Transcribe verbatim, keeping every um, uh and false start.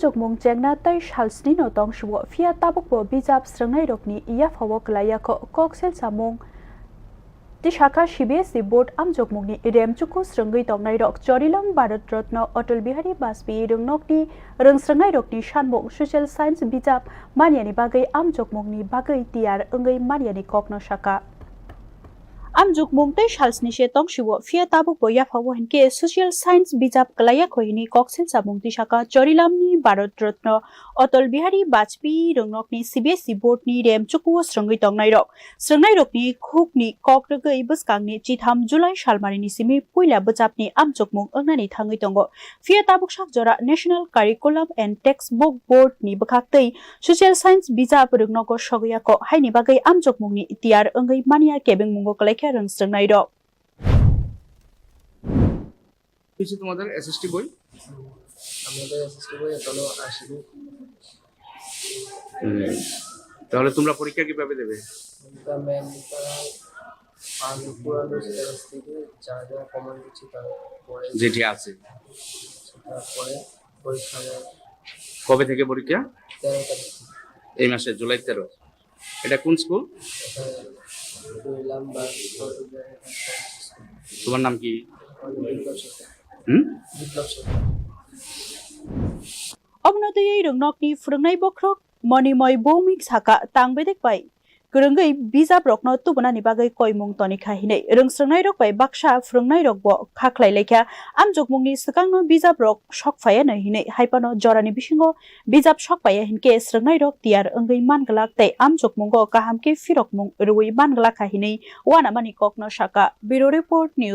Amjokmung chengna tei sal sni no tong sio, phiya tabuk bo bijap srwngnairokni yaphao kwlaiya kho. Kok selsamung tisaka C B S E board amjokmungni remchuku srwngwi tongnairok Chorilam Bharat Ratna Atal Bihari Bajpayee rwngnokni rwngsrwngnairokni sanmung social science bijap maniani bagwi amjokmungni bagwi tiyar wngwi maniani kokno saka. Amjokmung tei sal sni se tong sio, phiya tabuk bo yaphao hinkhe social science bijap kwlaiya kho hwnwi kok selsamung tisaka Chorilamni Bharat Ratna Atal Bihari Bajpayee rwngnokni C B S E board ni remchukuo srwngwi tongnairok. Srwngnairokni khukni kok rwgwi bwskangni chitham July salmarini simi puila bwchapni amjokmung wngnani thangwi tongo. Phiya tabuk sak jora National Curriculum and Textbook Board ni bwkhak twi social science bijap rwngnogo sogwi ya kho, haini bagwi amjokmungni tiyar wngwi manya kebengmungo kwlaikha rwngsrwngnairok. হয়েছে তোমাদের এসএসটি বই? আমাদের এসএসটি বই এখনো আসেনি। হুম। তাহলে তোমরা পরীক্ষা কিভাবে দেবে? আমরা ম্যাম তারা আগে পুরানো সিলেবাস থেকে যা যা কমন দিচ্ছে তার পরে যেটি আছে। তারপরে পরীক্ষা দেয়। কবে থেকে পরীক্ষা? তেরো তারিখ থেকে। এই মাসে, জুলাই তেরো। এটা কোন স্কুল? এটা দুই নম্বর। তোমার নাম কি? বিপ্লব সরকার। হুম? বিপ্লব সরকার। Omono twiwi rwngnokni phwrwngnai bokhorok Monimoi Bhowmik saka, tang bedek bai kwrwngwi bijaprokno tubunani bagwi koimung tonikha hinwi. Rwngsrwngnairok bai baksa phwrwngnairokbo kha khlai laikha, amjokmungni swkangno bijaprok sok phaiya nai hinwi. Haiphano jorani bisingo bijap sok phaiya hinkhe swrwngnairok tiyar wngwi man glak tei amjokmungo kaham khe phirokmung rwui man glak kha hinwi uanamani kokno saka. Bureau Report News.